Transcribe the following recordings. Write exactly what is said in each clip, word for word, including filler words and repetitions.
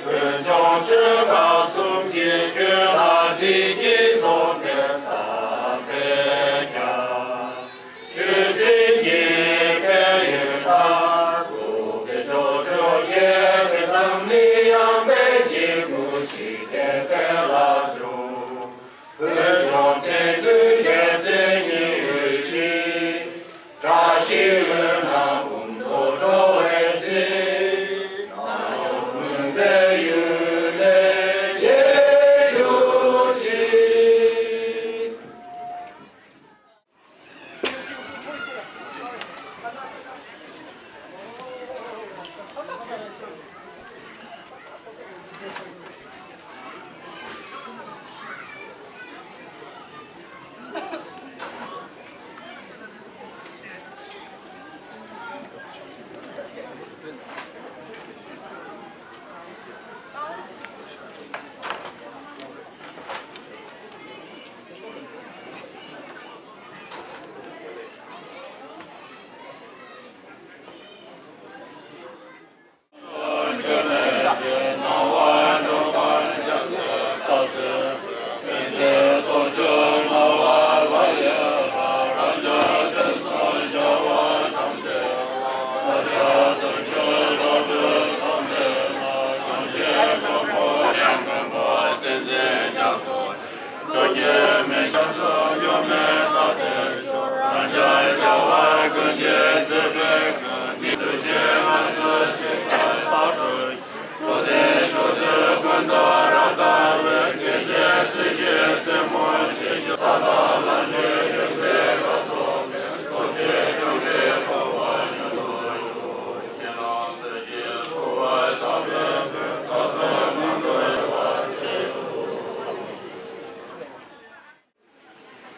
བོད་ལྗོངས་ཆོལ་ཁ་གསུམ་གྱི་ཁྱོན་ལ་བདེ་སྐྱིད་འཛོམས་ཏེ་བསམ་པའི་རྒྱ། ཆོས་སྲིད་ཀྱི་ཕན་ཡོན་དང་། ཐུགས་ཀྱི་ཕྱོགས་བཅུར་རྒྱས་པའི་འཛམ་གླིང་ཡངས་པའི་སྐྱེ་དགུ་ཞིག་གི་དཔལ་ལ་འབྱོར། བོད་ལྗོངས་དེང་དུས་རྒྱལ་བཙུན་ཉི་འོད་ཀྱི། བཀྲ་ཤིས་འོད་སྣང་འབུམ་དུ་འཕྲོ་བའི་ཚེ། རྣམ་འཇོམས་མུན་པའི་ཡུལ་ལས་རྒྱལ་གྱུར་ཅིག།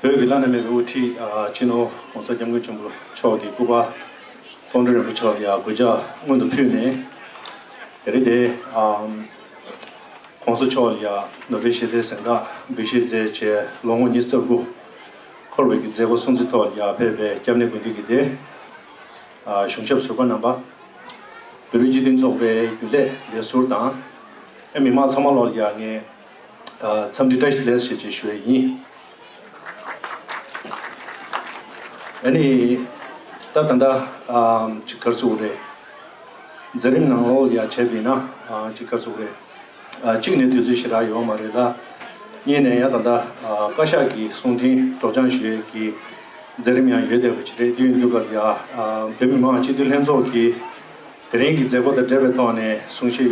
བོད་ཀྱི་བླ་ན་མེད་པའི་དབུ་ཁྲིད་ཨ་སྤྱི་ནོར་༸གོང་ས་༸སྐྱབས་མགོན་ཆེན་པོ་མཆོག་གི་སྐུ་པར་མཐོང་གྲོལ་རིན་པོ་ཆེ་ལ་ཡང་གུས་ཕྱག་སྔོན་དུ་ཕུལ་ནས། དེ་རིང་འདིར་ཨ་༸གོང་ས་མཆོག་ལ་ཡང་ནོ་བེལ་ཞི་བདེའི་གཟེངས་རྟགས་འབུལ་བཞེས་མཛད་བྱས་ལོ་ངོ་ཉི་ཤུ་རྩ་དགུ་འཁོར་བའི་གི་མཛད་སྒོ་སྲུང་བརྩིའི་ཐོག་ལ་ཡང་ཕེབས་པའི་སྐྱབས་གནས་དགོན་སྡེ་གི་སྡེ། ཨ་གཞུང་ཞབས་ཟུར་པ་རྣམ་པ། བོད་རིགས་སྤྱི་མཐུན་ཚོགས་པའི་རྒྱུན་ལས་ལས་ཟུར་དང་། ཨེ་མི་མང་ཚང་མ་ལོག་ལ་ཡང་ངས་ཨ་འཚམས་འདྲི་བཀྲ་ཤིས་བདེ་ལེགས་ཞེས་བཅས་ཞུ་བ་ཡིན། ཨ་ནི། ད་ད་ལྟ་ཨ་ཅིག་ག་རེ་ཟེར་དགོས་རེད། མཛད་རིམ་ནང་ལོགས་ལ་ཡང་བྱས་པ་ཡིན་ན་ཨ་ཅིག་ག་རེ་ཟེར་དགོས་རེད། ཨ་གཅིག་ནས་དུས་ཚོད་ཞེ་དྲག་ཡོད་མ་རེད་ལ། གཉིས་ནས་ཡང་ད་ལྟ་ཨ་བཀའ་ཤག་གི་གསུང་འཕྲིན་སྒྲོག་སྦྱང་ཞུ་ཡས་ཀྱི་མཛད་རིམ་ཡང་ཡོད་བསྡད་པ་ཅིག་རེད། དེ་ཡིན་དུས་ཀ་ལ་ཡ་ཨ་བོད་མི་མང་སྤྱི་འཐུས་ལྷན་ཚོགས་ཀྱི་དེ་རིང་གི་མཛད་སྒོ་དང་འབྲེལ་བའི་ཐོག་ནས་གསུང་བཤད་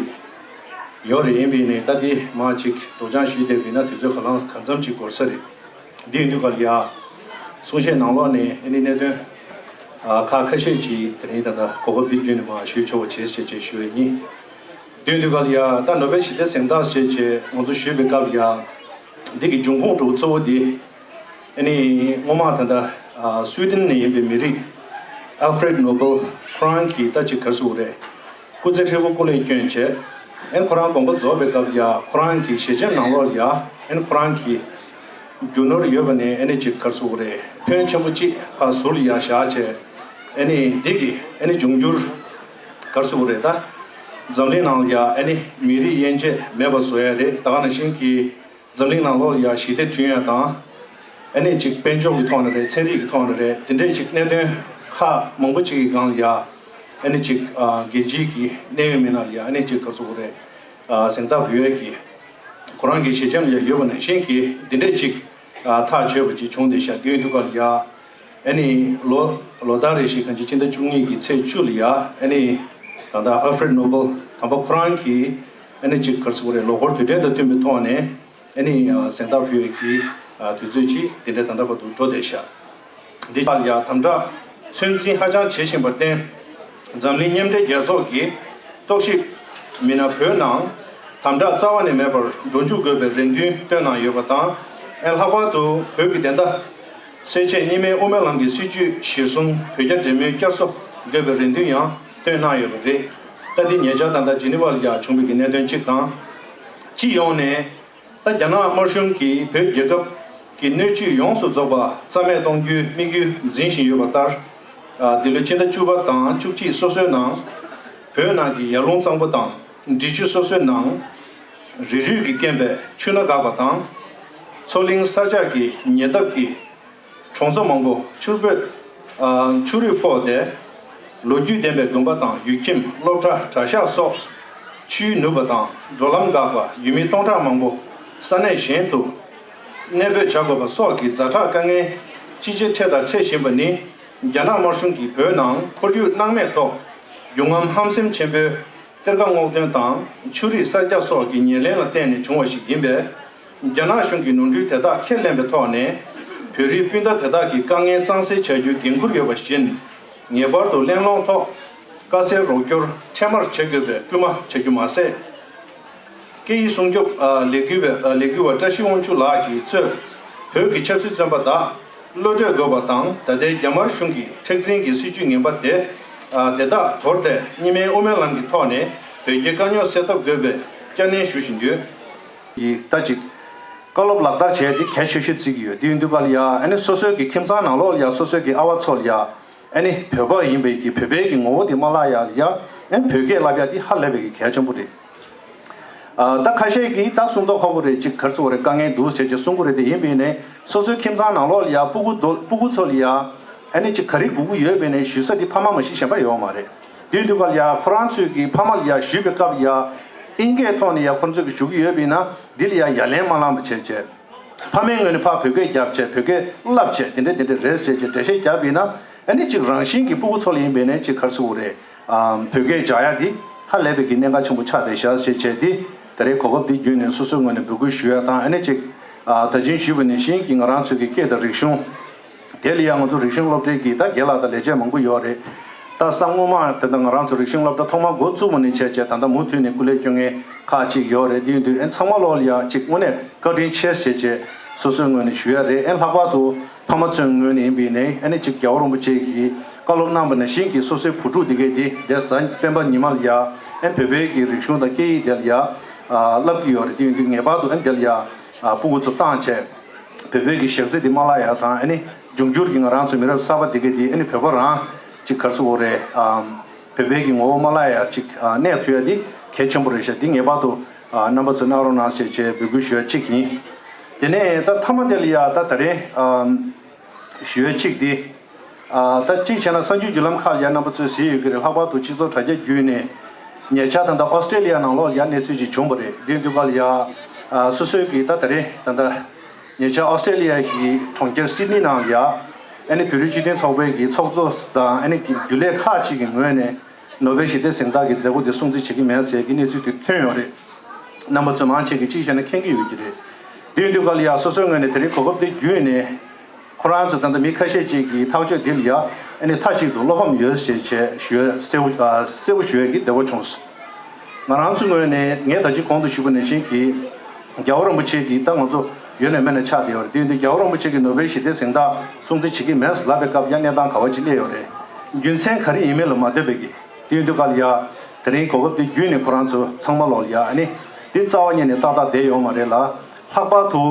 ཡོད་རེད། ཡིན་པས་ནས་ད་འདི་མང་ཅིག་སྒྲོག་སྦྱང་ཞུས་བསྡད་པ་ཡིན་ན་དུས་ཚོད་ག་ལ་གང་འཚམ་ཅིག་འགོར་ས་རེད། འདི་ཡིན་དུས་ཀ་ལ་ཡ་གསུང་བཤད་ནང་ལོགས་ནས་ཨ་ནི་གནད་དོན་ཨ་ཁག་ཁ་ཤས་ཅིག་དེ་རིང་ད་ལྟ་གོ་སྐབས་འདི་བརྒྱུད་ནས་མར་ཞུས་ཆོག་པ་བྱེད་ཅེས་ཅེས་ཞུ་བ་ཡིན། དེ་ཡིན་དུས་ཀ་ལ་ཡ་ད་ནོ་བེལ་ཞི་བདེའི་གཟེངས་རྟགས་ཅེས་བྱས་ང་ཚོ་ཞུས་པའི་སྐབས་ལ་ཡ་འདི་གི་འབྱུང་ཁུངས་གཙོ་བོ་འདི། ཨ་ནི་སྔོན་མ་ད་ལྟ་ཨ་སུའི་ཏན་ནས་ཡིན་པའི་མི་རིགས་ཨལ་ཧྥི་རེད་ནོ་བེལ་ཁོ་རང་གིས་ད་ཅིག་ག་རེ་ཟེར་དགོས་རེད། སྐུ་ཚེ་ཧྲིལ་པོ་སྐུ་ལས་བསྐྱོན་བྱས། ཨ་ནི་ཁོ་རང་དགོངས་པ་རྫོགས་པའི་སྐབས་ལ་ཡ་ཁོ་རང་གི་ཞལ་ཆེམས་ནང་ལོགས་ལ་ཡ་ཨ་ནི་ཁོ་རང་གི་རྒྱུ་ནོར་ཡོད་པ་ནས་ཨ་ནི་ཅིག་ག་རེ་ཟེར་དགོས་རེད། ཕོན་ཆེན་པོ་གཅིག་ཕར་ཟུར་ལ་ཡ་བཞག་བྱས། ཨ་ནི་འདི་གི་ཨ་ནི་འབྱུང་འགྱུར་ག་རེ་ཟེར་དགོས་རེད། ད་འཛམ་གླིང་ནང་ལ་ཡ་ཨ་ནི་མི་རིགས་དབྱེ་འབྱེད་མེད་པ་བཟོ་ཡ་རེད། ད་ག་ནང་བཞིན་གྱི། འཛམ་གླིང་ནང་ལོགས་ལ་ཡ་ཞི་བདེ་བསྐྲུན་ཡ་དང་། ཨ་ནི་ཅིག་དཔལ་འབྱོར་གྱི་ཐོག་ནས་རེད། ཚན་རིག་གི་ཐོག་ནས་རེད། དེ་འདྲའི་ཅིག་གནད་དོན་ཁག་མང་པོ་ཅིག་གི་སྒང་ལ་ཡ། ཨ་ནི་ཅིག་ཨ་རྒྱལ་སྤྱིའི་གི་གནད་ཡོད་མི་སྣ་ལ་ཡ་ཨ་ནི་ཅིག་ག་རེ་ཟེར་དགོས་རེད། ཨ་གཟེངས་རྟགས་འབུལ་ཡས་ཀྱི་ཁོ་རང་གི་ཞལ་ཆེམས་ལ་ཡ་ཡོད་པ་ནང་བཞིན་གྱི་འདི་འདྲའི་ཅིག་ཨ་ཐག་ཆོད་པ་ཅིག་བྱུང་བསྡད་ཤག་དེ་ཡིན་དུས་ཀ་ལ་ཡ། ཨ་ནི་ལོ་ལོ་ལྟར་རེ་བཞིན་གང་ཅི་སྤྱི་ཟླ་བཅུ་གཉིས་ཀྱི་ཚེས་བཅུ་ལ་ཡ་ཨ་ནི་ད་ལྟ་ཨལ་ཧྥི་རེད་ནོ་བེལ་དམ་པ་ཁོ་རང་གི་ཨ་ནི་ཅིག་ག་རེ་ཟེར་དགོས་རེད། ལོ་འཁོར་དུས་དྲན་དང་བསྟུན་པའི་ཐོག་ནས། ཨ་ནི་ཨ་གཟེངས་རྟགས་ཕུལ་བའི་གི་ཨ་དུས་ཚོད་ཅིག་འདི་འདྲ་ད་ལྟ་བར་དུ་འགྲོ་བསྡད་ཤག་འདི་ལ་ཡ་དམ་དྲག་ཚོད་འཛིན་ཧ་ཅང་བྱེད་བཞིན་པར་བརྟེན། འཛམ་གླིང་མཉམ་འབྲེལ་རྒྱལ་ཚོགས་ཀྱི་རྟོག་ཞིབ་མི་སྣ་བོད་ནང་དམ་དྲག་རྩ་བ་ནས་མེད་པར་འགྲོ་འཇུག་དགོས་པའི་རེ་འདུན་བཏོན་གནང་ཡོད་པ་དང་། ཨ་ལྷག་པར་དུ་བོད་ཀྱི་བདེན་མཐའ་གསལ་ཆེད་གཉིས་སྨན་དབུ་མའི་ལམ་གྱི་སྲིད་བྱུས་གཞིར་བཟུང་བོད་རྒྱ་འབྲེལ་མོལ་བསྐྱར་གསོ་དགོས་པའི་རེ་འདུན་ཡང་བཏོན་གནང་ཡོད་པ་རེད། ད་འདི་ཉེ་ཆར་ད་ལྟ་ཇི་ནི་ཝ་ལ་ཡ་བྱུང་བའི་གི་གནད་དོན་གཅིག་དང་། སྤྱི་ཡོངས་ནས། ད་རྒྱ་ནག་དམར་གཞུང་གིས་བོད་རྒྱལ་ཁབ་ཀྱི་སྣོད་བཅུད་ཡོངས་སུ་རྫོགས་པ་རྩ་མེད་གཏོང་རྒྱུའི་དམིགས་ཡུལ་འཛིན་བཞིན་ཡོད་པ་ལྟར། ཨ་འདི་ལོའི་ཕྱི་ཟླ་བཅུ་པ་དང་བཅུ་གཅིག་སོ་སོའི་ནང་། བོད་ནང་གི་ཡར་ཀླུང་གཙང་པོ་དང་ འབྲི་ཆུ་སོ་སོའི་ནང་རི་རུད་ཀྱིས་བརྒྱན་པའི་ཆུ་སྣ་འགགས་པ་དང་། མཚོ་གླིང་གསར་རྒྱག་གི་ཉེ་འདབས་ཀྱི་གྲོང་ཚོ་མང་པོ་ཆུར་བུད། ཨ། ཆུ་རུད་ཕོག་སྟེ། ལོ་རྒྱུས་ལྡན་པའི་དགོན་པ་དང་ཡུལ་ཁྱིམ། སློབ་གྲྭ། གྲྭ་ཤག་སོགས་ཆུས་ནུབ་པ་དང་། འགྲོ་ལམ་འགགས་པ། ཡུལ་མི་སྟོང་ཕྲག་མང་པོ་ས་གནས་གཞན་དུ་གནས་སྤོས་བྱ་དགོས་པ་སོགས་ཀྱི་ཛ་དྲག་དཀའ་ངལ་ཅི་ཆེ་འཕྲད་དང་འཕྲད་བཞིན་པ་ནི། རྒྱ་ནག་དམར་གཞུང་གིས་བོད་ནང་ཁོར་ཡུག་སྣང་མེད་ཐོག་རྒྱུན་རྔམ་ཧམ་སེམས་ཆེན་པོས་གཏེར་ཁ་སྔོག་འདོན་དང་ཆུ་རུད་གསར་རྒྱག་སོགས་ཀྱི་ཉེར་ལེན་ལ་བརྟེན་ནས་བྱུང་བ་ཞིག་ཡིན་པས། རྒྱ་ནག་གཞུང་གིས་ནོར་འཁྲུལ་དེ་དག་ཁས་ལེན་པའི་ཐོག་ནས། བོད་རིགས་སྤུན་ཟླ་དེ་དག་གི་དཀའ་ངལ་གཙང་སེལ་བྱ་རྒྱུའི་འགན་འཁུར་ཡོད་པ་བཞིན། ངེས་པར་དུ་གླེང་སློང་ཐོག་དཀའ་སེལ་རོགས་སྐྱོར་འཕྲལ་མར་བྱ་དགོས་པའི་སྐུལ་མ་བྱ་རྒྱུ་མ་ཟད། སྐད་ཡིག་སྲུང་སྐྱོབ། ཨ། ལས་འགུལ་བ། ཨ། ལས་འགུལ་བ་བཀྲ་ཤིས་དབང་ཕྱུག་ལགས་ཀྱིས་གཙོས་བོད་ཀྱི་ཆབ་སྲིད་བཙོན་པ་དག་གློད་གྲོལ་དགོས་པ་དང་། ད་ལྟའི་རྒྱ་དམར་གཞུང་གི་མཁྲེགས་འཛིན་གྱི་སྲིད་བྱུས་ངན་པ་དེ། ཨ། དེ་དག་དོར་ཏེ་གཉིས་སྨན་དབུ་མའི་ལམ་གྱི་ཐོག་ནས་བོད་རྒྱའི་དཀའ་རྙོག་སེལ་ཐབས་དགོས་པའི་བསྐྱར་ནན་ཞུ་བཞིན་ཡོད། ཀྱི་ད་ཅིག་བཀའ་སློབ་ལག་བསྟར་བྱས་ཏེ་གལ་ཆེ་ཤོས་བརྩི་གི་ཡོད། དེ་ཡིན་དུས་ག་ལ་ཡ། ཨ་ནི་སོ་སོའི་གི་ཁྱིམ་ཚང་ནང་ལོགས་ལ་ཡ། སོ་སོའི་གི་ཨ་བ་ཚོ་ལ་ཡ། ཨ་ནི་བོད་པ་ཡིན་པའི་གི་བོད་པའི་གི་ངོ་བོ་དེ་མ་བརླག་ཡ་ལ་ཡ། ཨ་ནི་བོད་སྐད་བསླབ་ཡ་དེ་ཧ་ལས་པའི་གི་གལ་ཆེན་པོ་རེད། ཨ། ད་ཁ་ཤས་ཀྱིས་ད་གསུང་མདོག་ཁ་པོ་རེད། ཅིག་ག་རེ་ཟེར་དགོས་རེད། དཀའ་ངལ་འདུག་ཟེར་ཅིག་གསུང་གི་རེད། དེ་ཡིན་པས་ནས་སོ་སོའི་ཁྱིམ་ཚང་ནང་ལོགས་ལ་ཡ། སྤུ་གུ་དོ། སྤུ་གུ་ཚོ་ལ་ཡ། ཨ་ནི་ཅིག་ག་རེ་དགོས་ཀྱི་ཡོད་པས་ནས་ཞུ་ས་དེ་ཕ་མ་མ་གཞི་གཞན་པ་ཡོད་མ་རེད། དེ་ཡིན་དུས་ག་ལ་ཡ། ཁོ་རང་ཚོས་ཀྱི་ཕ་མ་ལ་ཡ་ཞུས་པའི་སྐབས་ལ་ཡ། ཨིན་སྐད་ཐོག་ནས་ཡ་ཁོ་ཚོས་ཀྱི་ཞུ་གི་ཡོད་པས་ན། འདི་ལ་ཡ་ཡ་ལན་མ་བླངས་པ་བྱས་བྱས། ཕ་མའི་ངོས་ནས་ཕར་བོད་སྐད་རྒྱབ་བྱས། བོད་སྐད་བསླབ་བྱས། དེ་འདྲ་དེ་འདྲ་རེད་ཟེར་བྱས་འགྲེལ་བཤད་རྒྱབ་པས་ན། ཨ་ནི་ཅིག་རང་བཞིན་གྱིས་སྤུ་གུ་ཚོ་ལ་ཡིན་པས་ནས་ཅིག་ག་རེ་ཟེར་དགོས་རེད། ཨ། བོད་སྐད་སྦྱང་ཡ་འདི་ཧ་ལས་པའི་གི་གནད་འགག་ཆེན་པོ་ཆགས་བསྡད་ཤག་ཟེར་བྱས་ཏེ། ད་རེས་གོ་སྐབས་འདི་བརྒྱུད་ནས་སོ་སོའི་ངོས་ནས་འབོད་སྐུལ་ཞུ་ཡ་དང་། ཨ་ནི་ཅིག་ཨ། ད་ཅི་ཞུས་པ་ནང་བཞིན་གྱི་ང་རང་ཚོའི་གི་སྐད་དང་རིག་གཞུང་། དེ་ལ་ཡང་ང་ཚོ་རིག་གཞུང་སློབ་གྲྭའི་གི་ད་རྒན་ལགས་དང་ལས་བྱེད་མང་པོ་ཡོད་རེད། ད་སྔོན་མ་དེ་འདྲ་ང་རང་ཚོ་རིག་གཞུང་སློབ་གྲྭ་ཐོག་མར་འགོ་བཙུགས་པ་ནས་བྱས་བྱས་ད་ལྟ་མུ་མཐུད་ནས་སྐུ་ལས་བསྐྱོན་མཁན་ཁག་ཅིག་ཡོད་རེད། དེ་ཡིན་དུས་ཨ་ཚང་མ་ལོག་ལ་ཡ་ཅིག་དངོས་གནས་བཀའ་དྲིན་ཆེ་ཟེར་བྱས་སོ་སོའི་ངོས་ནས་ཞུ་ཡ་རེད། ཨ་ལྷག་པར་དུ་ཕ་མ་ཚོའི་ངོས་ནས་ཡིན་པས་ནས། ཨ་ནི་ཅིག་རྒྱལ་བ་རིན་པོ་ཆེ་གིས་བཀའ་སློབ་གནང་བ་ནང་བཞིན་གྱི་སོ་སོའི་བུ་ཕྲུག་དེ་གས་དེ་དེ་གཟའ་སྤེན་པ་ཉི་མ་ལ་ཡ། ཨ་བོད་པའི་གི་རིག་གཞུང་དང་སྐད་ཡིག་དེ་ལ་ཡ། ཨ། བསླབ་ཀྱི་ཡོད་རེད། དེ་ཡིན་དུས་ངེས་པར་དུ་ཨ་དེ་ལ་ཡ། ཨ། སྤུ་གུ་ཚོ་བཏང་བྱས། བོད་པའི་གི་ཞག་རྩི་དེ་མ་བརླག་ཡ་དང་། ཨ་ནི་འབྱུང་འགྱུར་གྱི་ང་རང་ཚོ་མི་རབས་གསར་པ་དེ་གས་དེ་ཨ་ནི་བོད་པ་རང་ཅིག་ག་རེ་ཟེར་དགོས་རེད། ཨ། བོད་པའི་གི་ངོ་བོ་མ་བརླག་ཡ་ཅིག་ཨ། གནས་ཐུབ་ཡ་དེ་གལ་ཆེན་པོ་རེད་ཤག་དེ་ངེས་པར་དུ། ཨ། རྣམ་པ་ཚོས་གནང་རོགས་གནང་ཟེར་བྱས་འབོད་སྐུལ་ཞུ་ཡ་གཅིག་ཡིན། དེ་ནས་ད་མཐའ་མ་དེ་ལ་ཡ་ད་ད་རེས། ཨ། ཞུ་ཡ་གཅིག་དེ། ཨ། ད་གཅིག་བྱས་ན་གསར་འགྱུར་བརྒྱུད་ལམ་ཁག་ལ་ཡ་རྣམ་པ་ཚོས་གཟིགས་ཡོད་ཀྱི་རེད། ལྷག་པར་དུ་སྤྱི་ཚོགས་དྲ་རྒྱ་བརྒྱུད་ནས་ཉེ་ཆར་ད་ལྟ་ཨོ་སི་ཀྲེ་ལི་ཡ་ནང་ལོགས་ལ་ཡ་གནས་ཚུལ་ཅིག་བྱུང་བ་རེད། དེ་དུས་སྐབས་ལ་ཡ། ཨ། སོ་སོའི་གི་ད་ད་རེས་ད་ལྟ་ཉེ་ཆར་ཨོ་སི་ཀྲེ་ལི་ཡ་གི་གྲོང་ཁྱེར་སིད་ནི་ནང་ལ་ཡ། ཨ་ནི་བོད་རིགས་སྤྱི་མཐུན་ཚོགས་པའི་གི་ཚོགས་གཙོ་དང་། ཨ་ནི་གི་རྒྱུན་ལས་ཁག་ཅིག་གི་ངོས་ནས་ནོ་བེལ་ཞི་བདེ་གཟེངས་རྟགས་ཀྱི་མཛད་སྒོ་དེ་སྲུང་བརྩི་བྱེད་ཀྱི་མེད་ཟེར་གྱི་གནས་ཚུལ་དེ་ཐོན་ཡོད་རེད། རྣམ་པ་ཚོ་མང་ཆེ་གིས་གཅིག་བྱས་ན་མཁྱེན་གྱི་ཡོད་ཀྱི་རེད། དེ་ཡིན་དུས་ག་ལ་ཡ་སོ་སོའི་ངོས་ནས་དེ་རིང་གོ་སྐབས་དེ་བརྒྱུད་ནས། ཁོ་རང་ཚོ་ད་ལྟ་མི་ཁ་ཤས་ཅིག་གིས་ཐག་གཅོད་འདི་ལ་ཡ། ཨ་ནི་མཐའ་གཅིག་ཏུ་བློ་ཕམ་ཡོད་ཞེས་བྱས་ཞུ་ཡ་གསལ་པོ། ཨ། གསལ་པོ་ཞུ་ཡ་གི་འདོད་པ་བྱུང་སོང་། ང་རང་ཚོའི་ངོས་ནས་ངས་ད་ཅི་གོང་དུ་ཞུས་པ་ནང་བཞིན་གྱི། རྒྱལ་བ་རིན་པོ་ཆེ་གིས་ད་ང་ཚོ་ཡོད་ནས་མེད་ནས་ཆགས་བསྡད་ཡོད་རེད། དེ་ཡིན་དུས་རྒྱལ་བ་རིན་པོ་ཆེ་གིས་ནོ་བེལ་ཞི་བདེ་གཟེངས་རྟགས་སྲུང་བརྩི་བྱེད་ཀྱི་མེད་ཟེར་ལབ་པའི་སྐབས་ཡ་གནས་སྟངས་ག་བ་ཅིག་སླེབས་ཡོད་རེད། རྒྱུ་མཚན་ག་རེ་ཡིན་མིན་ལ་མ་ལྟོས་པའི་གི། དེ་ཡིན་དུས་ག་ལ་ཡ། དེ་རིང་གོ་སྐབས་དེ་བརྒྱུད་ནས་ཁོ་རང་ཚོ་ཚང་མ་ལོག་ལ་ཡ། ཨ་ནི་འདི་རྩ་བ་ཉིད་ནས་ཏག་ཏག་བསྡད་ཡོད་མ་རེད་ལ། ལྷག་པར་དུ་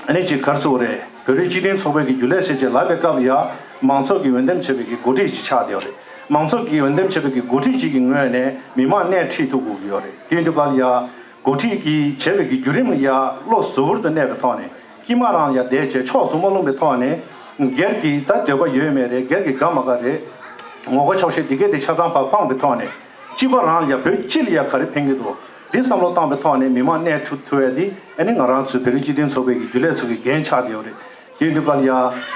ཨ་ནི་ཅིག་ག་རེ་ཟེར་དགོས་རེད། བོད་རིགས་སྤྱི་མཐུན་ཚོགས་པའི་གི་རྒྱུན་ལས་ཟེར་བྱས་ལབ་པའི་སྐབས་ལ་ཡ། མང་ཚོགས་ཀྱིས་འོས་འདེམས་བྱས་པའི་གི་འགོ་ཁྲིད་ཅིག་ཆགས་བསྡད་ཡོད་རེད། མང་ཚོགས་ཀྱིས་འོས་འདེམས་བྱས་པའི་གི་འགོ་ཁྲིད་ཅིག་གི་ངོས་ནས་མི་མང་སྣེ་ཁྲིད་ཐུབ་དགོས་ཀྱི་ཡོད་རེད། དེ་ཡིན་དུས་ག་ལ་ཡ། འགོ་ཁྲིད་ཀྱིས་བྱས་པའི་གི་བརྒྱུད་རིམ་ལ་ཡ་བློ་གཟུ་བོར་དུ་གནས་པའི་ཐོག་ནས། དཀྱིལ་མ་རང་ལ་ཡ་བསྡད་བྱས་ཕྱོགས་སུ་མ་ལྷུང་པའི་ཐོག་ནས། སྒེར་གྱི་ད་འདོད་པ་ཡོད་མེད་རེད། སྒེར་གྱི་དགའ་མ་དགའ་རེད། ངོ་དགའ་ཆོག་ཤེས་འདི་གས་དེ་ཆ་ཚང་ཕར་སྤངས་པའི་ཐོག་ནས། སྤྱི་པ་རང་ལ་ཡ་བོད་སྤྱི་ལ་ཡ་ག་རེ་ཕན་གྱི་འདུག་འདི་བསམ་བློ་བཏང་པའི་ཐོག་ནས་མི་མང་སྣེ་ཁྲིད་ཐུབ་ཡ་འདི་ཨ་ནི་ང་རང་ཚོའི་བོད་རིགས་སྤྱི་མཐུན་ཚོགས་པའི་གི་རྒྱུན་ལས་ཚོ་གི་འགན་ཆགས་བསྡད་ཡོད་རེད། དེ་ཡིན་དུས་ག་ལ་ཡ།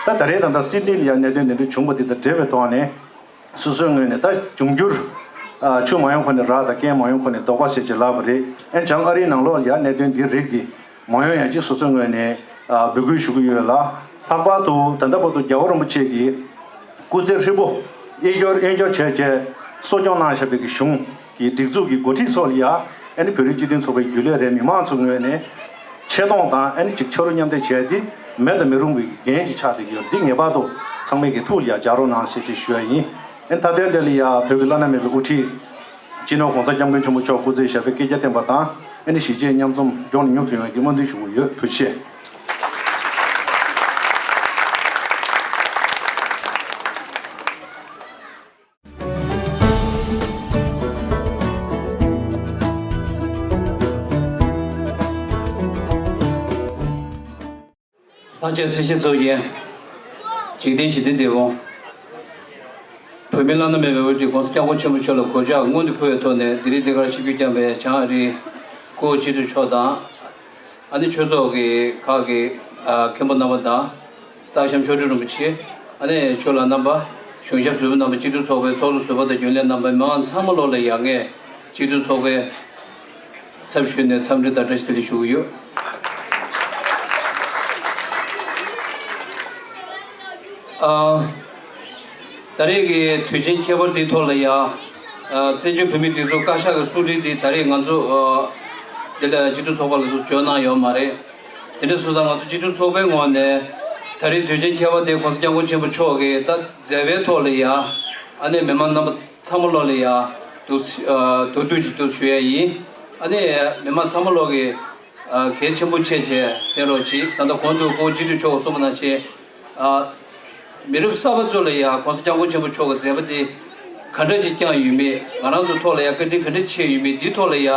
ད་ད་རེས་ད་ལྟ་སིད་ནི་ལ་ཡ་གནད་དོན་འདི་འདྲ་བྱུང་བ་འདི་དང་འབྲེལ་བའི་ཐོག་ནས། སོ་སོའི་ངོས་ནས་ད་འབྱུང་འགྱུར། ཨ། ཆུ་མ་ཡོང་གོང་ནས་རགས་དང་། རྐྱེན་མ་ཡོང་གོང་ནས་ལྡོག་པ་ཟེར་བྱས་ལབ་པ་རེད། ཨ་ནི་བྱང་ཨ་རིའི་ནང་ལོགས་ལ་ཡ་གནད་དོན་འདི་རིགས་འདི་མ་ཡོང་ཡ་ཅིག་སོ་སོའི་ངོས་ནས། ཨ། འབོད་སྐུལ་ཞུ་གི་ཡོད་ལ། ལྷག་པར་དུ་ད་ལྟ་བར་དུ་རྒྱལ་བ་རིན་པོ་ཆེ་གིས་སྐུ་ཚེ་ཧྲིལ་པོ་གཡས་སྐྱོར་གཡོན་སྐྱོར་བྱས་བྱས་གསོ་སྐྱོང་གནང་བཞག་པའི་གི་གཞུང་གི་སྒྲིག་འཛུགས་ཀྱི་འགོ་ཁྲིད་ཚོ་ལ་ཡ། ཨ་ནི་བོད་རིགས་སྤྱི་མཐུན་ཚོགས་པའི་རྒྱུན་ལས་རེད། མི་མང་ཚོའི་ངོས་ནས་ཆེ་མཐོང་དང་། ཨ་ནི་ཅིག་ཕྱག་རོགས་མཉམ་འདེགས་བྱས་ཏེ་མེད་དུ་མི་རུང་བའི་འགན་ཅིག་ཆགས་བསྡད་ཀྱི་ཡོད། འདི་ངེས་པར་དུ་ཚང་མས་ཀྱི་ཐུགས་ལ་ཡ་འཇགས་རོགས་གནང་ཞེས་ཅིག་ཞུ་ཡ་ཡིན། ཨ་ནི་མཐའ་དོན་དེ་ལ་ཡ་བོད་ཀྱི་བླ་ན་མེད་པའི་དབུ་ཁྲིད། སྤྱི་ནོར་གོང་ས་སྐྱབས་མགོན་ཆེན་པོ་མཆོག་སྐུ་ཚེ་ཞབས་པད་བསྐལ་བརྒྱར་བརྟན་པ་དང་། ཨ་ནི་གཞིས་བྱེས་མཉམ་འཛོམས་མགྱོགས་ནས་མྱུར་དུ་ཡོང་བའི་སྨོན་འདུན་ཞུ་གི་ཡོད། ཐུགས་རྗེ་ཆེ། ལྷ་རྗེ་སྲས་བཞི་ཚོགས་ཀྱི་འཇིག་རྟེན་ཞི་བདེའི་དེད་དཔོན། བོད་མི་བླ་ན་མེད་པའི་དབུ་ཁྲིད་༸གོང་ས་༸སྐྱབས་མགོན་ཆེན་པོ་མཆོག་ལ་གུས་ཕྱག་སྔོན་དུ་ཕུལ་བའི་ཐོག་ནས། འདི་རིང་འདི་གར་ཆིབས་བསྒྱུར་བསྐྱངས་པའི་བྱང་ཨ་རིའི་སྐུ་ངོ་སྤྱི་འཐུས་མཆོག་དང་། ཨ་ནི་ཆོས་ཚོགས་ཀྱི་ཁག་གི་ཨ་མཁན་པོ་རྣམ་པ་དང་། སྟག་ཤམ་མཆོག་སྤྲུལ་རིན་པོ་ཆེ། ཨ་ནི་ཆོས་ལགས་རྣམ་པ། གཞུང་ཞབས་ཟུར་པ་རྣམ་པ། སྤྱི་འཐུས་ཚོགས་པའི་ཚོགས་གཙོ་ཟུར་པ་དང་རྒྱུན་ལས་རྣམ་པ། མི་མང་ཚང་མ་ལོག་ལ་ཡ་ངས་སྤྱི་འཐུས་ཚོགས་པའི་ཚབ་ཞུས་ནས་འཚམས་འདྲི་དང་བཀྲ་ཤིས་བདེ་ལེགས་ཞུ་གི་ཡོད། ཨ། ད་རེས་ཀྱི་དུས་ཆེན་ཁྱད་པར་འདིའི་ཐོག་ལ་ཡ། ཨ། བཙན་བྱོལ་བོད་མིའི་སྒྲིག་འཛུགས་བཀའ་ཤག་གི་གསུང་འཕྲིན་འདི་ད་རེས་ང་ཚོ་ཨ་འདི་ལ་སྤྱི་འཐུས་ཚོགས་པ་ལ་འདུག་འབྱོར་གནང་ཡོད་མ་རེད། དེ་འདྲ་སོང་ཙང་ང་ཚོ་སྤྱི་འཐུས་ཚོགས་པའི་ངོས་ནས་ད་རེས་དུས་ཆེན་ཁྱད་པར་འདི་༸གོང་ས་༸སྐྱབས་མགོན་ཆེན་པོ་མཆོག་གི་ད་མཛད་པའི་ཐོག་ལ་ཡ། ཨ་ནི་མི་མང་རྣམ་པ་ཚང་མ་ལོག་ལ་ཡ་འདུག་ཨ་འདུག་འདུག་ཅིག་འདུག་ཞུ་ཡ་ཡིན། ཨ་ནི་མི་མང་ཚང་མ་ལོག་གི་ཨ་གལ་ཆེན་པོ་ཆེ་བྱས་གསན་རོགས་གྱིས། ད་ལྟ་གོང་དུ་སྐུ་ངོ་སྤྱི་འཐུས་མཆོག་གིས་གསུངས་པ་ནང་བཞིན། ཨ། མི་རབས་གསར་པ་ཚོ་ལ་ཡང་༸གོང་ས་༸སྐྱབས་མགོན་ཆེན་པོ་མཆོག་གི་མཛད་པ་དེ་ག་འདྲ་ཞིག་བསྐྱངས་ཡོད་མེད། ང་རང་ཚོ་ཐོག་ལ་ཡང་བཀའ་དྲིན་ག་འདྲ་ཆེ་ཡོད་མེད། དེའི་ཐོག་ལ་ཡང་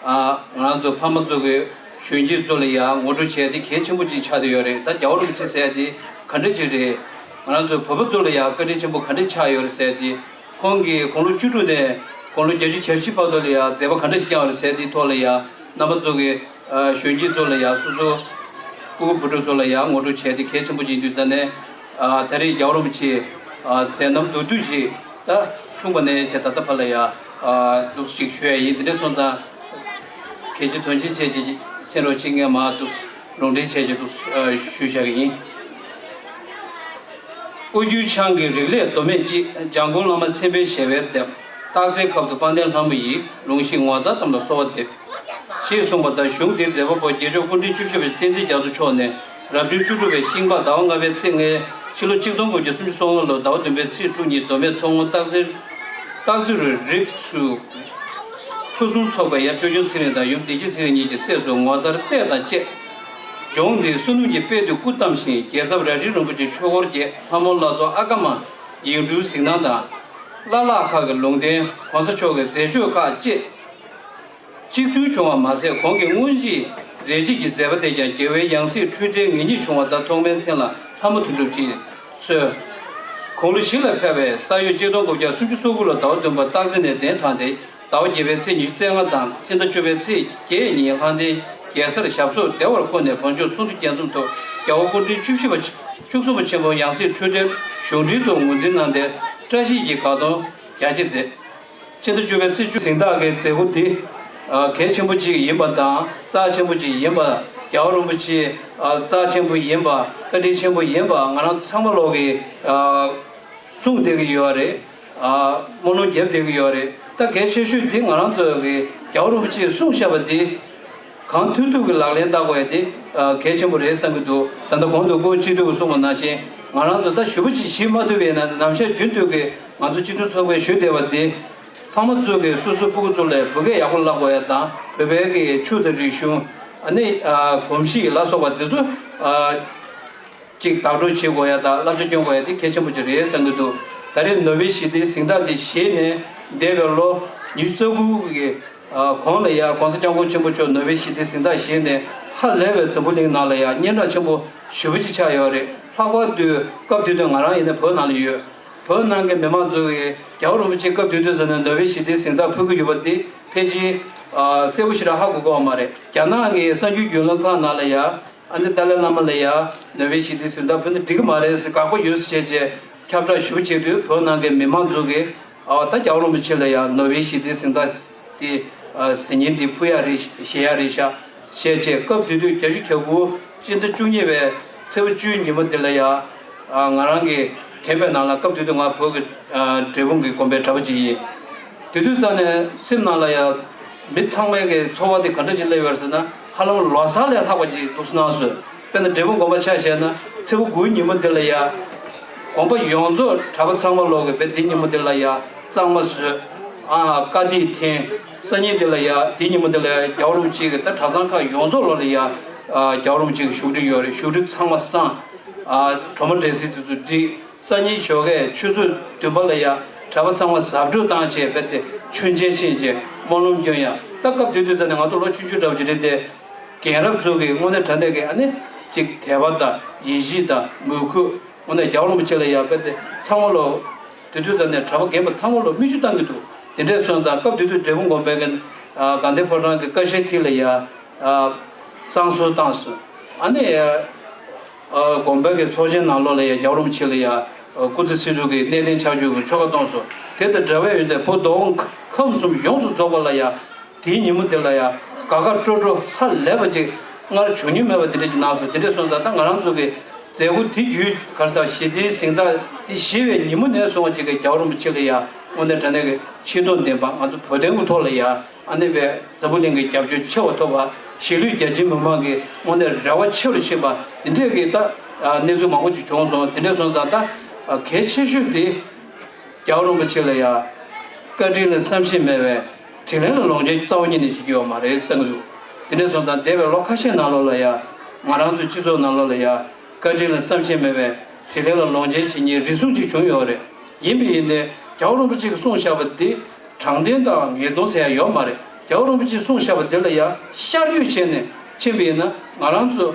ཨ་ང་རང་ཚོ་ཕ་མ་ཚོ་གི་གཞོན་སྐྱེས་ཚོ་ལ་ཡང་ངོ་སྤྲོད་བྱས་ཏེ་གལ་ཆེན་པོ་ཅིག་ཆགས་བསྡད་ཡོད་རེད། ད་རྒྱལ་བ་རིན་པོ་ཆེ་ཟེར་ཡ་དེ་ག་འདྲ་ཅིག་རེད། ང་རང་ཚོ་བོད་པ་ཚོ་ལ་ཡང་བཀའ་དྲིན་ཆེན་པོ་ག་འདྲ་ཆགས་ཡོད་རེད་ཟེར་ཡ་དེ། ཁོང་གིས་དགུང་ལོ་བཅུ་དྲུག་ནས་དགུང་ལོ་བརྒྱད་ཅུ་གྱ་བཞི་བར་དུ་ལ་ཡང་མཛད་པ་ག་འདྲ་ཞིག་བསྐྱངས་པ་རེད་ཟེར་དེའི་ཐོག་ལ་ཡང་རྣམ་པ་ཚོ་གིས་ཨ་གཞོན་སྐྱེས་ཚོ་ལ་ཡང་སོ་སོ་སྤུ་གུ་བུ་ཕྲུག་ཚོ་ལ་ཡང་ངོ་སྤྲོད་བྱས་ཏེ་གལ་ཆེན་པོ་ཅིག་ཡིན་དུས་ཙང་ནས། ཨ་ད་རེས་རྒྱལ་བ་རིན་པོ་ཆེ་ཨ་མཛད་རྣམ་མདོར་བསྡུས་ཤིག་ད་འཁྲུངས་པ་ནས་བྱས་ད་ལྟ་བར་ལ་ཡང་ཨ་འདུག་སེ་ཅིག་ཞུ་ཡ་ཡིན། དེ་འདྲ་སོང་ཙང་གལ་ཆེ་དོན་ཆེ་བྱས་ཅིག་གསན་རོགས་གྱིས། ངས་མར་འདུག་སེ་ལུང་འདྲེན་བྱས་ཅིག་འདུག་སེ་ཨ་ཞུ་བཞག་གི་ཡིན། ཨོ་རྒྱན་འཆང་གི་རིག་ལས་མདོ་སྨད་ཅིག་འཇམ་མགོན་བླ་མ་མཚན་དཔལ་ཞལ་བའི་ལྡེབ། སྟག་རྩེའི་ཁབ་ཏུ་དཔལ་ལྡན་ལྷ་མོ་ཡིས། ལུང་ཤིང་ངོ་མཚར་གཏམ་ལ་གསོལ་བ་འདེབས། ཞེས་གསུངས་པ་ལྟར་གཞུང་འདིའི་མཛད་པ་པོ་རྒྱལ་མཆོག་སྐུ་ཕྲེང་བཅུ་བཞི་པ་བསྟན་འཛིན་རྒྱ་མཚོ་མཆོག་ནས་རབ་བྱུང་བཅུ་དྲུག་པའི་ཤིང་ལྤགས་ཟླ་བ་ལྔ་པའི་ཚེས་ལྔའི་ཕྱི་ལོ་ཆིག་སྟོང་དགུ་བརྒྱ་སུམ་ཅུ་སོ་ལྔ་ལོར་ཟླ་བ་བདུན་པའི་ཚེས་དྲུག་ཉིན་མདོ་སྨད་མཚོ་སྔོན་སྟག་རྩེ་སྟག་རྩེ་རུ་རིགས་སུ་ཕུན་སུམ་ཚོགས་པའི་ཡབ་ཆོས་སྐྱོང་ཚེ་རིང་དང་ཡུམ་བདེ་སྐྱིད་ཚེ་རིང་གཉིས་ཀྱི་སྲས་སུ་ངོ་མཚར་ལྟས་དང་བཅས། ལྗོངས་འདིར་བསོད་ནམས་ཀྱི་དཔལ་དུ་སྐུ་བལྟམས་ཤིང་། རྒྱལ་ཚབ་རལ་གྲི་རིན་པོ་ཆེ་ཆོས་འཁོར་བརྒྱད། ལྷ་མོ་ལྷ་ཚོགས་ཨ་ཀ་མ་ཡིག་འབྲུའི་གཟིགས་སྣང་དང་། བླ་ལྷག་ཁག་གི་ལུང་བསྟན། གོང་ས་མཆོག་གི་མཛད་སྤྱོད་ཁག་བཅས་གཅིག་མཐུན་བྱུང་བ་མ་ཟད། ཁོང་གི་སྔོན་གྱི་མཛད་རྗེས་ཀྱི་མཛད་པ་དེ་ཀྱང་རྒྱལ་བའི་ཡང་སྲིད་འཁྲུལ་བྲལ་ངེས་རྙེད་བྱུང་བ་ལྟར་ཐོག་མའི་མཚན་ལ་ལྷ་མོ་དོན་གྲུབ་ཅེས་གསོལ། དགུང་ལོ་བཞི་ལ་ཕེབས་པའི་ས་ཡོས་གཅིག་སྟོང་དགུ་བརྒྱ་སུམ་ཅུ་སོ་དགུ་ལོར་ཟླ་བ་བདུན་པར་སྟག་རྩེ་ནས་གདན་དྲངས་ཏེ། ཟླ་བ་བརྒྱད་པའི་ཚེས་ཉི་ཤུ་རྩ་ལྔ་དང་ཕྱི་ཟླ་བཅུ་པའི་ཚེས་བརྒྱད་ཉིན་ལྷ་ལྡན་རྒྱལ་སར་ཞབས་སོར་བདེ་བར་འཁོད་ནས་བོད་ལྗོངས་ཚོགས་འདུ་རྒྱས་འཛོམས་ཐོག་རྒྱལ་བ་སྐུ་ཕྲེང་བཅུ་བཞི་པ་བཅུ་གསུམ་པ་ཆེན་པོ་ཡང་སྲིད་འཁྲུལ་བྲལ་གཞུང་འབྲེལ་དུ་ངོས་འཛིན་གནང་སྟེ། བཀྲ་ཤིས་ཀྱི་དགའ་སྟོན་རྒྱ་ཆེ་མཛད། ཕྱི་ཟླ་བཅུ་པའི་ཚེས་བཅུ་གཟེངས་རྟགས་ཀྱི་མཛད་སྒོ་འདི་ཨ་གལ་ཆེན་པོ་ཅིག་ཡིན་པ་དང་། རྩ་ཆེན་པོ་ཅིག་ཡིན་པ། རྒྱལ་བ་རིན་པོ་ཆེ་ཨ་རྩ་ཆེན་པོ་ཡིན་པ། བཀའ་དྲིན་ཆེན་པོ་ཡིན་པ་ང་རང་ཚང་མ་ལོག་གིས་ཨ་གསུངས་བསྡད་ཀྱི་ཡོད་རེད། ཨ་སྨོན་ལམ་རྒྱབ་བསྡད་ཀྱི་ཡོད་རེད། ད་གལ་ཆེ་ཤོས་འདི་ང་རང་ཚོ་གི་རྒྱལ་བ་རིན་པོ་ཆེས་གསུངས་བཞག་པ་འདི་གང་ཐུབ་ཐུབ་ཀྱི་ལག་ལེན་བསྟར་དགོས་ཡ་དེ་ཨ་གལ་ཆེན་པོ་རེད་བསམ་གྱི་འདུག་ད་ལྟ་གོང་དུ་སྐུ་ངོ་སྤྱི་འཐུས་ཀྱིས་གསུངས་པ་ནང་བཞིན། ང་རང་ཚོ་ད་ཞེ་པོ་ཅིག་བྱེད་མ་ཐུབ་པ་ཡིན་ན། ནམ་ཞག་རྒྱུན་དུ་གི་ང་ཚོ་སྤྱི་འཐུས་ཚོགས་པས་ཞུ་བསྡད་པ་འདི། ཕ་མ་ཚོ་གིས་སོ་སོའི་སྤུ་གུ་ཚོ་ལ་བོད་སྐད་ཡག་པོ་བསླབ་དགོས་ཡ་དང་། བོད་པའི་གི་ཆོས་དང་རིག་གཞུང་། ཨ་ནི་ཨ་གོམས་གཤིས་ལ་སོགས་པ་འདི་ཚོ་ཨ་ཅིག་བདག་སྒྲུབ་བྱེད་དགོས་ཡ་དང་བསླབ་བྱ་སྐྱོན་དགོས་ཡ་དེ་གལ་ཆེན་པོ་ཅིག་རེད་བསམ་གྱི་འདུག་ད་རེས་ནོ་བེལ་ཞི་བདེའི་གཟེངས་རྟགས་འདི་བཞེས་ནས་འདས་པའི་ལོ་ཉི་ཤུ་རྩ་དགུ་གི་ཨ་གོང་ལ་ཡ་༸གོང་ས་༸སྐྱབས་མགོན་ཆེན་པོ་མཆོག་ནོ་བེལ་ཞི་བདེའི་གཟེངས་རྟགས་བཞེས་ནས་ཧ་ལས་པའི་འཛམ་བུ་གླིང་ནང་ལ་ཡ་སྙན་གྲགས་ཆེན་པོ་ཞེ་པོ་ཅིག་ཆགས་ཡོད་རེད། ལྷག་པར་དུ་སྐབས་དེ་དུས་ང་རང་ཡིན་ན་བོད་ནང་ལ་ཡོད། བོད་ནང་གི་མི་མང་ཚོ་གིས་རྒྱལ་བ་རིན་པོ་ཆེ་སྐབས་དེ་དུས་ཙམ་ནས་ནོ་བེལ་ཞི་བདེའི་གཟེངས་རྟགས་ཕུལ་གྱི་ཡོད་པ་འདི་ཕལ་ཆེར་ཨ་གསལ་པོ་ཞེ་དྲག་ཧ་གོ་གི་ཡོད་མ་རེད། རྒྱ་ནག་གི་གསར་འགྱུར་བརྒྱུད་ལམ་ཁག་ནང་ལ་ཡ། ཨ་ནི་ཏཱ་ལའི་བླ་མ་ལ་ཡ་ནོ་བེལ་ཞི་བདེའི་གཟེངས་རྟགས་ཕུལ་ན་འགྲིག་གི་མ་རེད་ཟེར། དགག་པ་ཡོད་ཟེར་བྱས་བྱས་ཁྱབ་བསྒྲགས་ཞེ་པོ་བྱེད་དུས། བོད་ནང་གི་མི་མང་ཚོ་གིས་ཨ་ད་རྒྱལ་བ་རིན་པོ་ཆེ་ལ་ཡ་ནོ་བེལ་ཞི་བདེའི་གཟེངས་རྟགས་དེ་ཨ་གཟེངས་རྟགས་དེ་ཕུལ་ཡ་རེད། བཞེས་ཡ་རེད་ཤག་བྱས་བྱས། སྐབས་དེ་དུས་བརྒྱད་ཅུ་གྱ་དགུ་སྤྱི་ཟླ་བཅུ་གཉིས་པའི་ཚེས་པ་བཅུའི་ཉིན་མོ་དེ་ལ་ཡ། ཨ་ང་རང་གི་དྲན་པའི་ནང་ལ་སྐབས་དེ་དུས་ང་བོད་ཀྱི་ཨ་འབྲས་སྤུངས་ཀྱི་དགོན་པའི་གྲྭ་པ་ཅིག་ཡིན། དེ་དུས་ཙམ་ནས་སེམས་ནང་ལ་ཡ་མི་ཚང་མའི་གི་ཚོར་བ་དེ་ག་འདྲ་ཅིག་སླེབས་ཡོད་ཟེར་ན། ཧ་ལམ་ལོ་གསར་ལས་ལྷག་པ་ཅིག་འདུག་སྣང་སོང་། དཔེར་ན་འབྲས་སྤུངས་དགོན་པ་ཆ་བཞག་ན་ཚེས་པ་དགུའི་ཉིན་མོ་འདི་ལ་ཡ། དགོན་པ་ཡོངས་རྫོགས་གྲྭ་པ་ཚང་མ་ལོག་གིས་དཔེ་དེ་ཉིན་མོ་འདི་ལ་ཡ་གཙང་མ་བཟོས། ཨ་དཀར་ཐིག་འཐེན། སང་ཉིན་འདི་ལ་ཡ་དེ་ཉིན་མོ་འདི་ལ་ཡ་རྒྱལ་བ་རིན་པོ་ཆེ་གི་ད་གྲྭ་ཚང་ཁག་ཡོངས་རྫོགས་ལོག་ལ་ཡ། ཨ་རྒྱལ་བ་རིན་པོ་ཆེ་གི་བཞུགས་ཁྲི་ཡོད་རེད། བཞུགས་ཁྲི་ཚང་མ་བསང་། ཨ་གྲོ་མ་འབྲས་སིལ་དེ་ཚོ་བསྒྲིགས། སང་ཉིན་ཞོགས་ཀས་ཆུ་ཚོད་བདུན་པ་ལ་ཡ་གྲྭ་པ་ཚང་མ་གཟབ་སྤྲོས་བཏང་བྱས་རྦད་དེ་མཆོད་མཇལ་ཕྱིན་བྱས་སྨོན་ལམ་སྐྱོན་ཡ། ད་སྐབས་དེ་དུས་ཙམ་ནས་ང་ཚོ་ལོ་ཆུང་ཆུང་འདྲ་བོ་ཅིག་རེད་དེ། རྒན་རབས་ཚོ་གིས་དངོས་གནས་དྲང་གནས་ཀྱི་ཨ་ནི་ གཅིག་དད་པ་དང་ཡིད་ཆེས་དང་མོས་གུས། དངོས་གནས་རྒྱལ་བ་རིན་པོ་ཆེ་ལ་ཡང་རྦད་དེ་ཚང་མ་ལོ་དེ་དུས་ཙམ་ནས་གྲྭ་པ་རྒན་པ་ཚང་མ་ལོ་མིག་ཆུ་བཏང་གི་འདུག་དེ་འདྲས་སོང་ཙང་སྐབས་དེ་དུས་འབྲས་སྤུངས་དགོན་པའི་གི་དགའ་ལྡན་ཕོ་བྲང་གི་ཀ་ཤའི་ཐིག་ལ་ཡ་བསང་གསོལ་བཏང་སོང་། ཨ་ནི་དགོན་པའི་གི་ཚོགས་ཆེན་ནང་ལོགས་ལ་ཡ་རྒྱལ་བ་རིན་པོ་ཆེ་ལ་ཡ་སྐུ་ཚེ་ཚེ་སྲོག་གི་གནས་བརྟན་ཆགས་རྒྱུ་གི་ཆོ་ག་གཏོང་སོང་། དེ་དང་འབྲེལ་བ་ཡོད་དེ་བོད་མདོ་དབུས་ཁམས་གསུམ་ཡོངས་སུ་རྫོགས་པ་ལ་ཡ། དེའི་ཉིན་མོ་དེ་ལ་ཡང་དགའ་དགའ་སྤྲོ་སྤྲོ་ཧ་ལས་པ་ཅིག་སྔར་བྱུང་མྱོང་མེད་པ་དེ་འདྲ་ཅིག་གནང་སོང་། དེ་འདྲ་སོང་ཙང་ད་ང་རང་ཚོ་གི་མཛད་སྒོ་དེ་བརྒྱུད་ག་རེ་ཟེར་ཞི་བདེའི་གཟེངས་རྟགས་དེ་བཞེས་པའི་ཉིན་མོ་ནས་བཟུང་བ་ཅིག་གི་རྒྱལ་བ་རིན་པོ་ཆེ་ལ་ཡང་དངོས་གནས་དྲང་གནས་ཀྱི་ཆེ་མཐོང་ལྡན་པ། ང་ཚོ་བོད་དོན་གྱི་ཐོག་ལ་ཡང་ཨ་ནེ་བའི་འཛམ་བུ་གླིང་གི་རྒྱབ་སྐྱོར་ཆེ་བ་ཐོབ་པ། གཞིས་ལུས་རྒྱ་ཆེའི་མི་མང་གི་དངོས་གནས་རེ་བ་ཆེ་རུ་ཕྱིན་པ་དེ་འདྲས་ཀྱི་ད་གནས་ཚུལ་མང་པོ་ཅིག་བྱུང་སོང་། དེ་འདྲ་སོང་ཙང་ད་གལ་ཆེ་ཤོས་དེ། རྒྱལ་བ་རིན་པོ་ཆེ་ལ་ཡང་བཀའ་དྲིན་ལ་བསམ་ཤེས་མེད་པའི་དྲིན་ལན་ལ་ལོངས་སྤྱོད་རྩ་བ་ཉིད་ནས་བྱེད་ཀྱི་ཡོད་མ་རེད་བསམ་གྱི་འདུག་དེ་འདྲ་སོང་ཙང་འདས་པའི་ལོ་ཁ་ཤས་ནང་ལོགས་ལ་ཡང་ང་རང་ཚོའི་སྤྱི་ཚོགས་ནང་ལོགས་ལ་ཡང་བཀའ་དྲིན་ལ་བསམ་ཤེས་མེད་པའི་དྲིན་ལན་ལ་ལོངས་སྤྱོད་བྱེད་མཁན་རེ་ཟུང་ཅིག་བྱུང་ཡོད་རེད། ཡིན་པ་ཡིན་ནའི་རྒྱལ་བ་རིན་པོ་ཆེ་གིས་གསུངས་བཞག་པ་འདི་དྲང་བདེན་དང་ངེས་གཏོང་ཟེར་ཡ་ཡོད་མ་རེད། རྒྱལ་བ་རིན་པོ་ཆེས་གསུངས་བཞག་པ་འདི་ལ་ཡང་ཤར་བསྐྱོད་བྱས་ནས་ཕྱིན་པ་ཡིན་ན་ང་རང་ཚོ་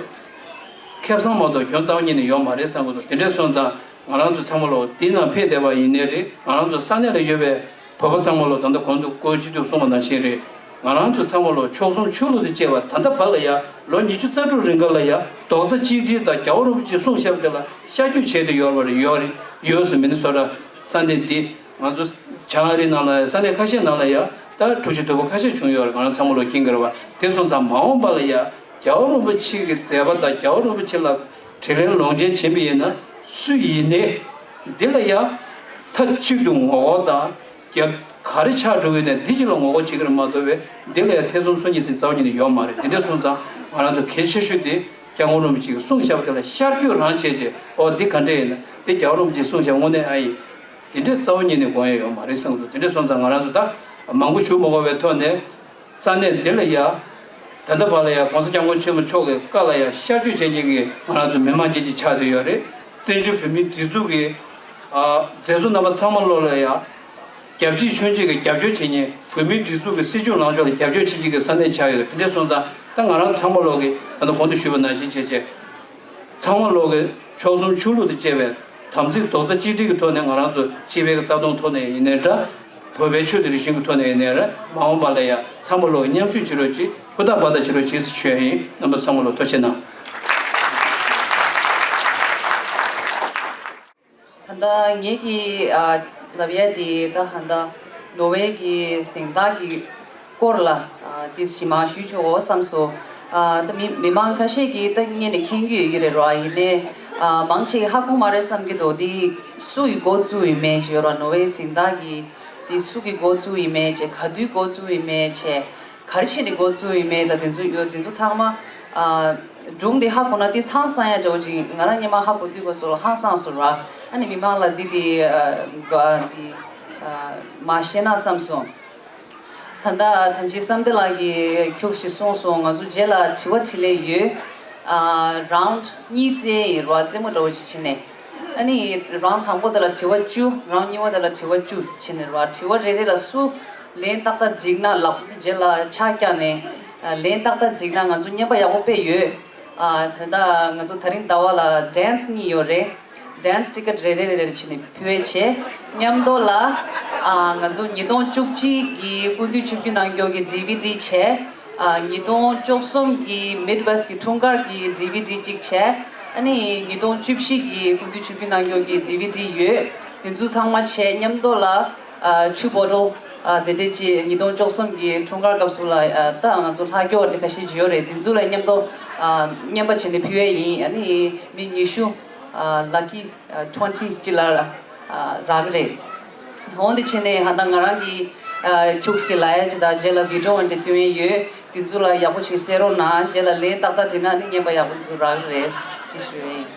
ཁེ་བཟང་མ་གཏོགས་གྱོང་རྩ་བ་ཉིད་ནས་ཡོད་མ་རེད་བསམ་གྱི་འདུག་དེ་འདྲ་སོང་ཙང་ང་རང་ཚོ་ཚང་མ་ལོ་འདི་ནང་ཕེབས་བསྡད་པ་ཡིན་ནའི་རེད། ང་རང་ཚོ་ས་གནས་ལ་ཡོད་པའི་བོད་པ་ཚང་མ་ལོ་ད་ལྟ་གོང་དུ་བཀོད་ཅི་ཐུབ་གསུངས་པ་ནང་བཞིན་རེད། ང་རང་ཚོ་ཚང་མ་ལོ་མཆོག་གསུམ་ཆོས་ལུགས་དང་བཅས་པ་ད་ལྟ་བར་ལ་ཡང་ལོ་ཉི་ཤུ་རྩ་དྲུག་རིང་ག་ལ་ཡང་རྡོག་རྩ་གཅིག་སྒྲིལ་དང་རྒྱལ་བ་རིན་པོ་ཆེས་གསུངས་བཞག་པ་དེ་ལ་ཤར་བསྐྱོད་བྱས་ཏེ་ཡོད་པ་རེད། ཡོད་རེད། ཡོད་སོང་། མི་ནི་སོ་ཊ་ས་གནས་འདི། ང་ཚོ་བྱང་ཨ་རིའི་ནང་ལ་ས་གནས་ཁ་ཤས་ནང་ལ་ཡང་ད་འཁྲུག་ཆ་དོད་པོ་ཁ་ཤས་བྱུང་ཡོད་རེད། ང་རང་ཚང་མ་ལོ་མཁྱེན་གྱི་རེད་བ། དེ་སོང་ཙང་མ་འོངས་པ་ལ་ཡང་རྒྱལ་བ་རིན་པོ་ཆེ་གི་མཛད་པ་དང་རྒྱལ་བ་རིན་པོ་ཆེ་ལ་དྲིན་ལན་ལོངས་སྤྱོད་བྱེད་པ་ཡིན་ན་སུ་ཡིན་ནའི་འདི་ལ་ཡང་མཐའ་གཅིག་ཏུ་ངོ་རྒོལ་དང་རྒྱབ་ག་རེ་ཆགས་འགྲོ་གི་ཡོད་ནའི་འདི་གཅིག་ལ་ངོ་རྒོལ་བྱེད་ཀྱི་རེད་མ་གཏོགས་པའི་འདི་ལ་ཡང་ཐེ་ཚོམ་སོ་གཉིས་ཟིན་རྩ་བ་ཉིད་ནས་ཡོད་མ་རེད། དེ་འདྲ་སོང་ཙང་ང་རང་ཚོ་གལ་ཆེ་ཤོས་དེ་སྐྱབས་མགོན་རིན་པོ་ཆེས་གསུངས་བཞག་པ་དེ་ལ་ཤར་བསྐྱོད་རང་བྱས་རྗེས་ཨོ་འདི་ག་འདྲ་ཡིན་ན་དེ་རྒྱལ་བ་རིན་པོ་ཆེས་གསུངས་བཞག་དངོས་གནས་ཨ་ཡིན། དེ་འདྲའི་རྩ་བ་ཉིད་ནས་དགོངས་ཡ་ཡོད་མ་རེད་བསམ་གྱི་འདུག་དེ་འདྲ་སོང་ཙང་ང་རང་ཚོ་ད་མང་པོ་ཞུ་མ་དགོས་པའི་ཐོག་ནས་ས་གནས་འདི་ལ་ཡ་ད་ལྟ་བར་ལ་ཡ་༸གོང་ས་༸སྐྱབས་མགོན་ཆེན་པོ་མཆོག་གི་བཀའ་ལ་ཡ་ཤར་བསྐྱོད་བྱེད་མཁན་གྱི་ང་རང་ཚོ་མི་མང་རྒྱ་ཆེ་ཆགས་བསྡད་ཡོད་རེད། བཙན་བྱོལ་བོད་མིའི་སྒྲིག་འཛུགས་ཀྱི་མཛད་གཙོ་རྣམ་པ་ཚང་མ་ལོ་ལ་ཡ་རྒྱབ་གཅིག་མཆོང་གཅིག་གི་རྒྱབ་སྐྱོར་བྱེད་མཁན་བོད་མིའི་སྒྲིག་འཛུགས་ཀྱི་སྲིད་བྱུས་ལངས་ཕྱོགས་ལ་རྒྱབ་སྐྱོར་བྱེད་མཁན་གྱི་ས་གནས་ཆགས་ཡོད་རེད། དེ་འདྲ་སོང་ཙང་ད་ང་རང་ཚང་མ་ལོ་གི་ད་ལྟ་གོང་དུ་ཞུས་པ་ནང་བཞིན་བྱས་བྱས། ཚང་མ་ལོག་གི་མཆོག་གསུམ་ཆོས་ལུགས་དང་བཅས་པའི་དམ་ཚིག་རྡོག་རྩ་གཅིག་སྒྲིལ་གྱི་ཐོག་ནས་ང་རང་ཚོ་སྤྱི་པའི་རྩ་དོན་ཐོག་ནས་ཡིན་ནའི་འདྲ། བོད་པའི་ཆོས་དང་རིག་གཞུང་གི་ཐོག་ནས་ཡིན་ནའི་རེད། མ་འོངས་པ་ལ་ཡང་ཚང་མ་ལོག་གི་མཉམ་ཞུགས་བྱེད་རོགས་གྱིས། ཧུར་ཐག་འབད་ཐག་བྱེད་རོགས་གྱིས་ཞེས་ཞུ་ཡ་ཡིན། རྣམ་པ་ཚང་མ་ལོག་ཐུགས་རྗེ་གནང་། ད་ལྟ་ངེད་ཀྱིས་ཨ་ལབ་ཡས་དེ་ད་ཧན་ད་ནོ་ཝེ་གི་གཟེངས་རྟགས་ཀྱི་སྐོར་ལ་ཨ་ཏིས་ཞིག་མ་ཞུས་ཆོག་གོ་བསམ་སོང་། ཨ་ད་མི་མི་མང་ཁ་ཤས་ཀྱིས་ད་སྔོན་ནས་མཁྱེན་གྱི་ཡོད་ཀྱི་རེད་ར། ཡིན་ནའི་ཨ་མང་ཆེ་ཧ་གོ་མ་རེད་བསམ་གྱི་འདུག་དེ་སུ་ཡི་འགོ་བཙུགས་ཡིན་མེད་ཅེས་ཡོད་ར། ནོ་ཝེ་གཟེངས་རྟགས་ཀྱི་དེ་སུ་གི་འགོ་བཙུགས་ཡིན་མེད་ཅེས། ག་དུས་འགོ་བཙུགས་ཡིན་མེད་ཅེས། ག་རེ་བྱས་ནས་འགོ་བཙུགས་ཡིན་མེད་དང་དེ་ཚོ་ཡོད། དེ་ཚོ་ཚང་མ་ཨ་སྒྲུང་དེ་ཧ་གོ་ན་དེ་ཧང་སང་ཡ་འདྲ་བོ་ཅིག་ང་རང་སྔོན་མ་ཧ་གོ་དུས་སྐབས་སུ་ལ་ཧང་སངས་སོང་ར། ཨ་ནི་མི་མང་ལ་འདི་དེ་ཨ་འགའ་དེ་ཨ་མ་བཤད་ན་བསམ་སོང་། ད་ལྟ་ད་ཅི་བསམ་གཏན་ལགས་ཀྱིས་ཁྱུག་ཞིག་གསུངས་སོང་། ང་ཚོ་རྗེས་ལ་དྲི་བ་དྲིས་ལན་ཡོད། ཨ་རའུན་ཌི་གཉིས་རྩེ་ཡིན་ར། རྩེ་མོ་འདྲ་བོ་ཅིག་བྱས་ནས། ཨ་ནི་རའུན་ཌི་དང་པོ་དེ་ལ་དྲི་བ་བཅུ། རའུན་ཌི་གཉིས་པ་དེ་ལ་དྲི་བ་བཅུ་བྱས་ནས་ར། དྲི་བ་རེ་རེ་ལ་སུ་ལན་ཏག་ཏག་འགྲིག་ན་ལབ། རྗེས་ལ་ཕྱག་བརྐྱངས་ནས་ལན་ཏག་ཏག་འགྲིག་ན་ང་ཚོ་རྔན་པ་ཡག་པོ་དཔེ་ཡོད། ཨ་ད་ལྟ་ང་ཚོ་ད་རིང་ཟླ་བ་ལ་ཌན་སི་གཉིས་ཡོད་རེད། ཌན་སི་ཊི་ཀེ་ཊི་རེ་རེ་རེ་རེ་བྱས་ནས་ཕུལ་བས་བྱས། མཉམ་དུ་ལ་ཨ་ང་ཚོ་ཉིས་སྟོང་བཅུ་གཅིག་གི་སྐུ་མདུན་ཆིབས་བསྒྱུར་གནང་མགྱོགས་ཀྱི་ཌི་ཝི་ཌི་བྱས། ཨ་ཉིས་སྟོང་བཅུ་གསུམ་གྱི་མིཌ་ཝེ་སི་ཊི་གི་འཁྲུངས་སྐར་གྱི་ཌི་ཝི་ཌི་གཅིག་བྱས། ཨ་ནི་ཉིས་སྟོང་བཅུ་བཞི་གི་སྐུ་མདུན་ཆིབས་བསྒྱུར་གནང་མགྱོགས་ཀྱི་ཌི་ཝི་ཌི་ཡོད། དེ་ཚོ་ཚང་མ་བྱས་མཉམ་དུ་ལ་ཨ་ཆུ་བོ་ཊལ་ཨ་དེ་འདྲས་ཅིག་ཉིས་སྟོང་བཅུ་གསུམ་གྱི་འཁྲུངས་སྐར་སྐབས་སུ་ལ་ཨ་ད་ང་ཚོ་ལྷག་རྒྱུ་དེ་ཁ་ཤས་ཅིག་ཡོད་རེད། དེ་ཚོ་ལ་མཉམ་དུ་ཨ་རྔན་པ་བྱས་ནས་ཕུལ་ཡས་ཡིན། ཨ་ནི་མི་ཉི་ཤུ་ཨ་ལ་ཀི་ཨ་ཊུ་ཝེན་ཊི་ཅིག་ལ་ཨ་རག་གི་རེད། འོན་ཏེ་བྱས་ནས་ཧ་ད་ང་རང་གི་ཨ་ཁྱུག་ཅིག་ལབ་ཡ་ཅིག་དང་རྗེས་ལ་བི་ཌི་ཡོ་འདི་སྟོན་ཡས་ཡོད། དེ་ཚོ་ལ་ཡག་པོ་ཞིག་གསན་རོགས་གནང་། རྗེས་ལ་ལན་ཏག་ཏག་བྲིས་ན་ནི་རྔན་པ་ཡག་པོ་དེ་ཚོ་རག་གི་རེད་ཅེས་ཞུ་ཡ་ཡིན།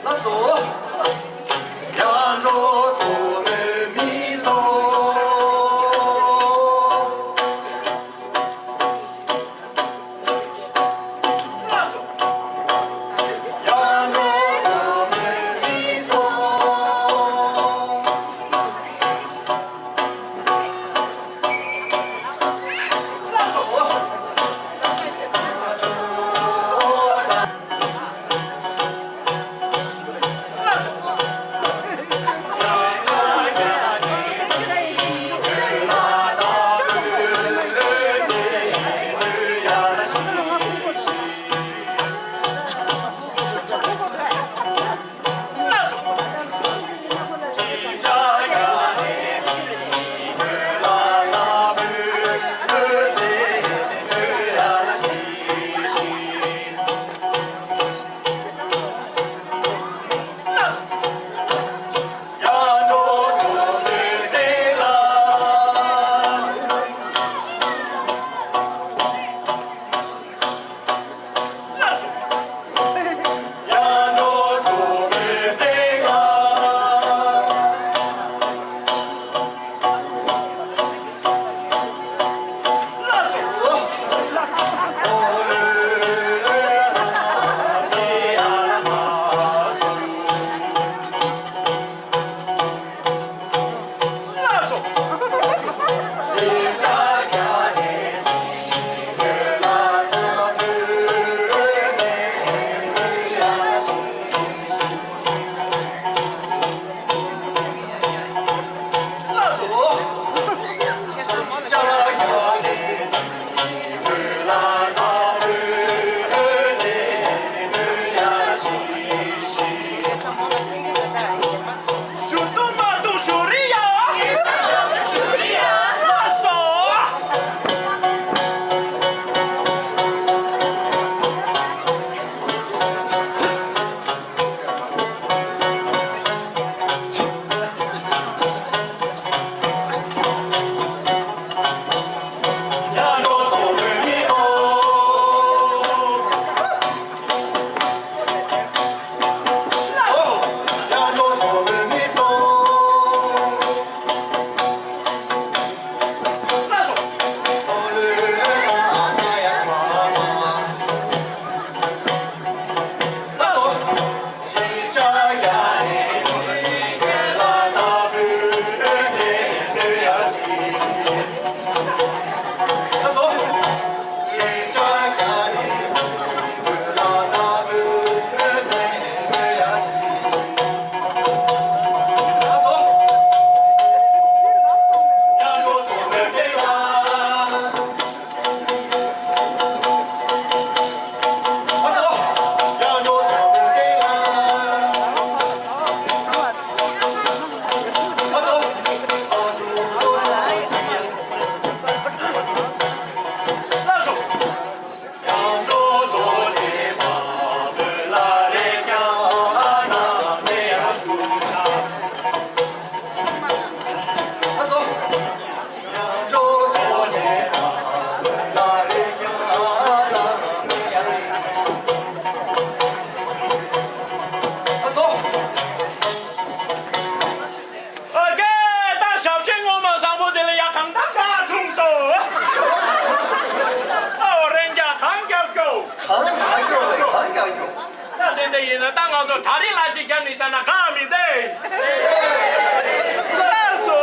ལགས་སོ། ཡར་འགྲོ་ཚོགས་མི་མི་ཚོགས། ལགས་སོ། ཡར་འགྲོ་ཚོགས་མི་མི་ཚོགས། ལགས་སོ། ཞུ་གཏུག་མ་གཏུག་ཞུ་རི་ཡ། ཞུ་རི་ཡ། ལགས་སོ། ཨ་ཀེ། ད་ཞབས་ཕྱི་ངོ་མ་བཟང་པོ་དེ་ལ་ཡ་གང་ལྟར་ག་བྱུང་སོང་། ཨ་འོ་རེ་རྒྱག་གང་རྒྱག་རྒྱུ། གང་ག་རྒྱུ་རེད། གང་ག་རྒྱུ། ད་དེ་འདྲ་ཡིན་ན་ད་ང་ཚོ་གྲ་སྒྲིག་ལ་ཅིག་བརྒྱབ་ནས་བཞག་ན་གང་མི་བདེ། ལགས་སོ།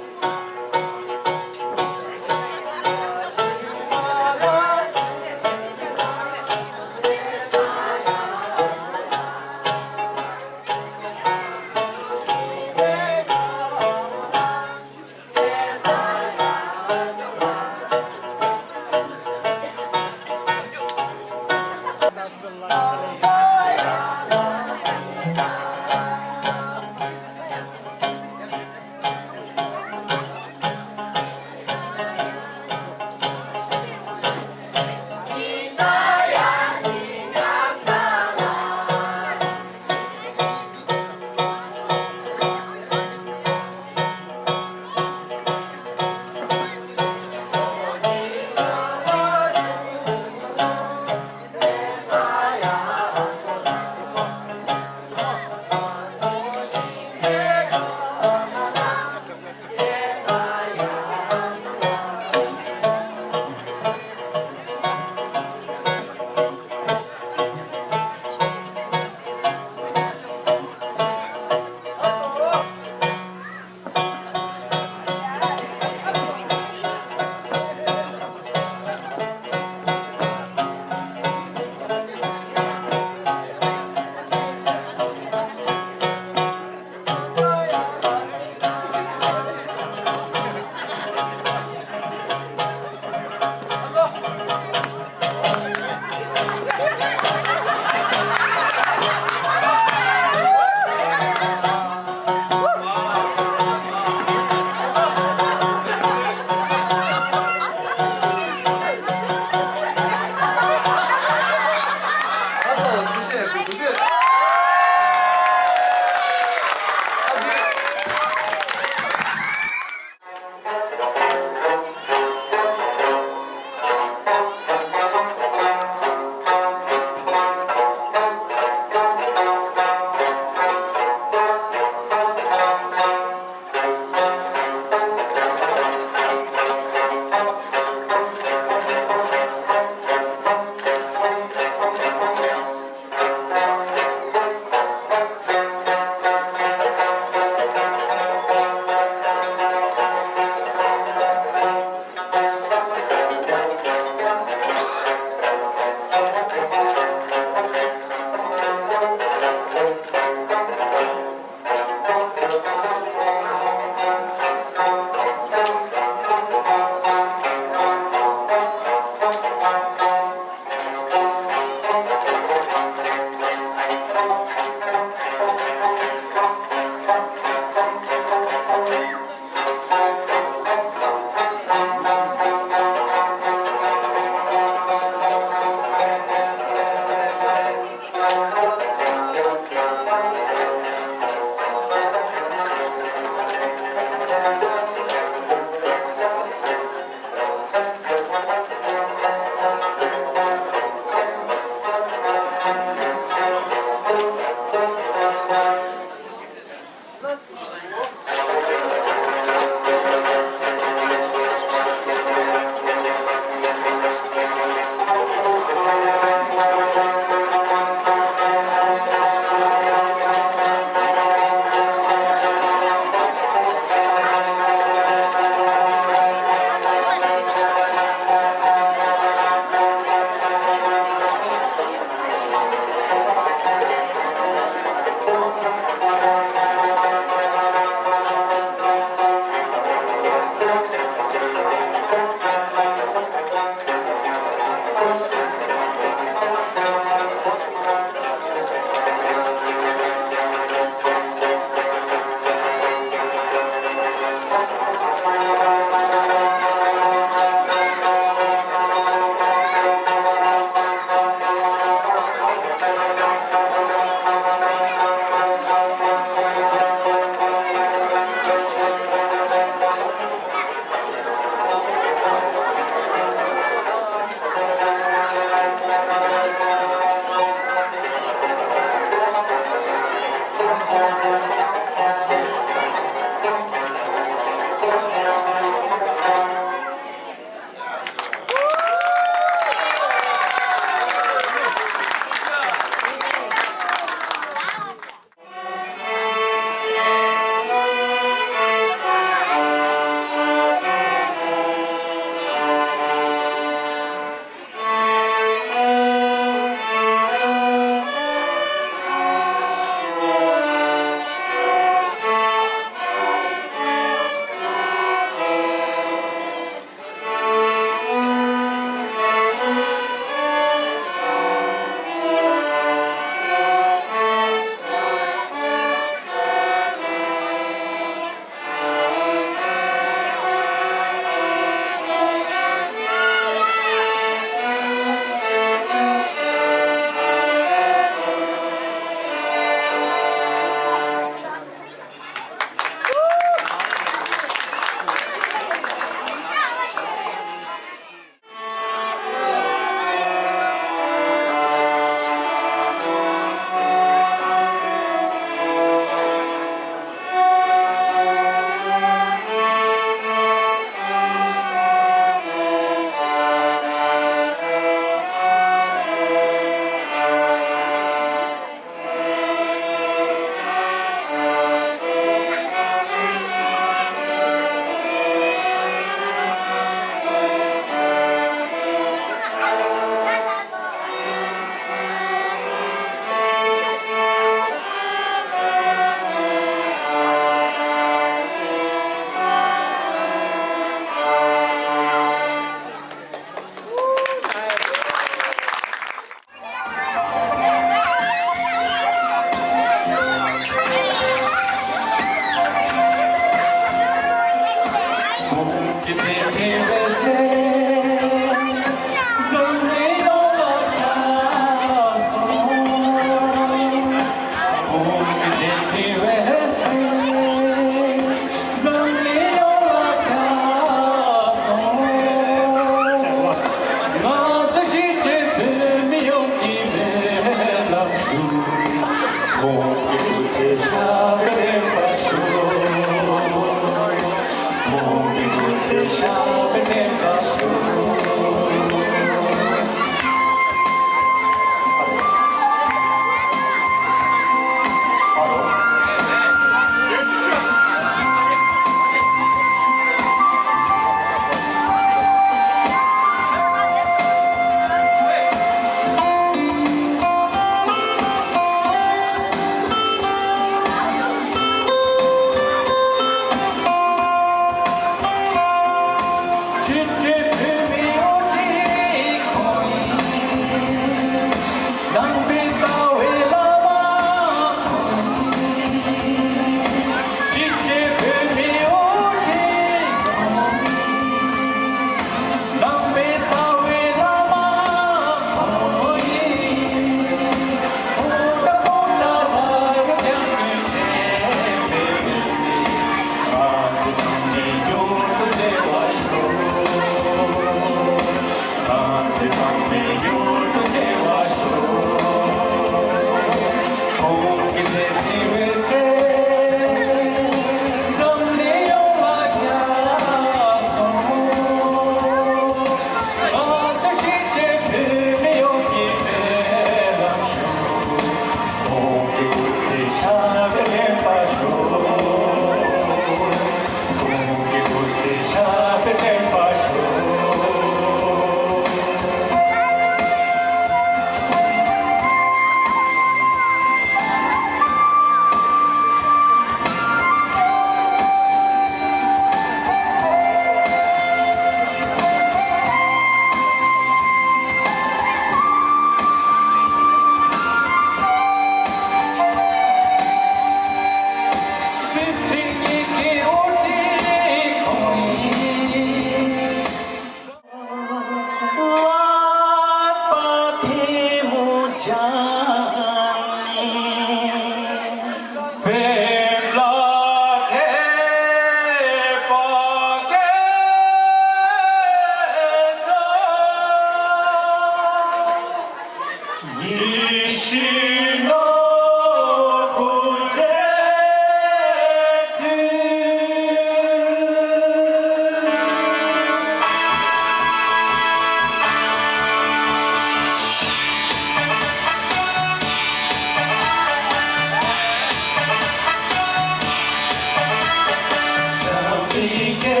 Thank you.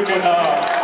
Good job.